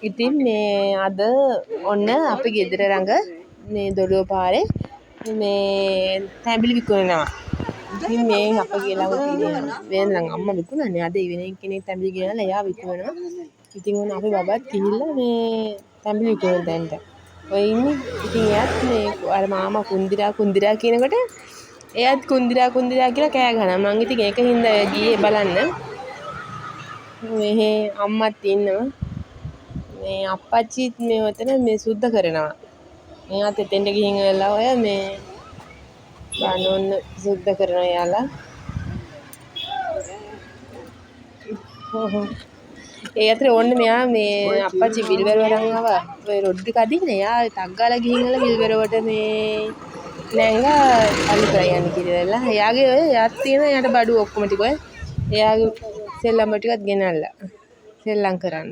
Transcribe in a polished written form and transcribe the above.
ඉතින් මේ අද ඔන්න අපි ගෙදර ළඟ මේ දොළුව පාරේ මේ තැඹිලි විකුණනවා. ඉතින් මේ අපගේ ළඟ තියෙන වෙන ළඟ අම්මා විකුණන්නේ. අද වෙන කෙනෙක් තැඹිලි ගෙනල්ලා එයා විකුණනවා. ඉතින් ඔන්න අපේ බබත් ගිහිල්ලා මේ තැඹිලි විකුණන තැනට. ඔය ඉන්නේ. ඉතින් එයාත් මේ අර මාමා කුන්දිරා කුන්දිරා කියනකොට එයාත් කුන්දිරා කුන්දිරා කියලා කෑ ගහනවා. මං ඉතින් ඒක හින්දා ගියේ බලන්න. මෙහෙ අම්මත් ඉන්නවා. මේ අප්පච්චිත් මේ ඔතන මේ සුද්ධ කරනවා. මෙයාත් එතෙන්ට ගිහින් වෙලා ඔය මේ බලන්න ඔන්න සුද්ධ කරනවා එයාලා. ඒ අතරේ ඔන්න මෙයා මේ අප්පච්චි විල්බරෝ අරන් ආවා. ඔය රොඩ් එක අදින්න. එයා ටක් ගාලා ගිහින් වල විල්බරෝවට මේ නැංගා අලු කරන් යන්න කියලා. එයාගේ ඔය එයාත් තියෙන එයාට බඩු ඔක්කොම ටික ඔය එයාගේ සෙල්ලම් ටිකත් ගෙනල්ලා සෙල්ලම් කරන්න.